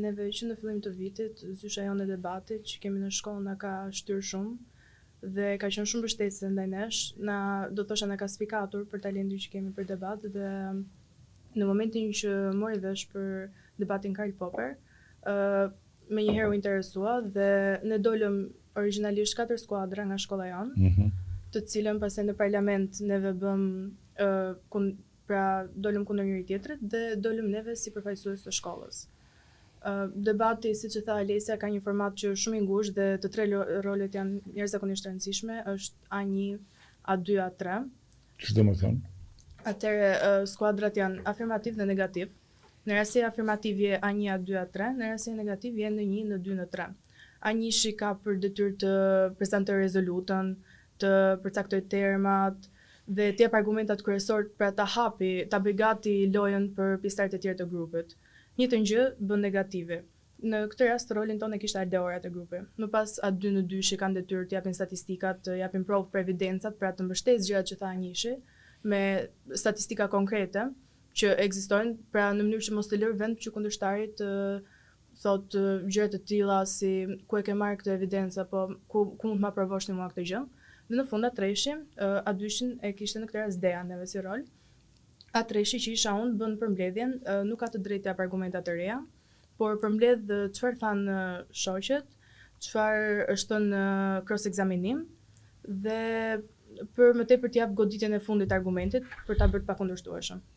Neve që në fillim të vitit, zysha jonë e debatit që kemi në shkollë na ka shtyrë shumë dhe ka qenë shumë mbështetëse ndaj nesh. Na do të thosha na ka spikatur për talentin që kemi për debat dhe në momentin që mori vesh për debatin Karl Popper, menjëherë u interesua dhe ne dolëm origjinalisht katër skuadra nga shkolla jonë, të cilën pastaj në parlament neve bëm pra dolëm kundër njëri tjetrit dhe dolëm neve si përfaqësues të shkollës. Debati, siç e tha Alesia, ka një format që është shumë i ngushtë dhe të tre rolet janë jashtëzakonisht të rëndësishme, është A1, A2, A3. Ç'do të thonë? Atëherë skuadrat janë afirmativ dhe negativ. Në rast se afirmativ je A1, A2, A3, në rast se negativ je N1, N2, N3. A1-shi ka për detyrë të prezantojë rezolutën, të përcaktojë termat dhe të jap argumentat kryesor, pra ta hapi, ta bëj gati lojën për pjesëtarët e tjerë të grupit. Njëjtën gjë bën negativi. Në këtë rast rolin tonë e kishte Aldeora te grupi. Më pas A2 N 2 kanë detyrë të japin statistikat, të japin provë për evidencat, pra të mbështesë gjërat që tha A1-shi me statistika konkrete që ekzistojnë, pra në mënyrë që mos të lërë vend që kundërshtari të thotë gjëra të tilla si ku e ke marrë këtë evidencë apo ku mund të ma provosh ti mua këtë gjë. Dhe në fund A3-shi, A2-shin e kishte në këtë rast Dea neve si rol. A3-shi që isha unë bën përmbledhjen, nuk ka të drejtë të jap argumenta të reja, por përmbledh çfarë thanë shoqet, çfarë është thënë në cross ekzaminim dhe për më tepër të jap goditjen e fundit argumentit për ta bërë të pakundërshtueshëm.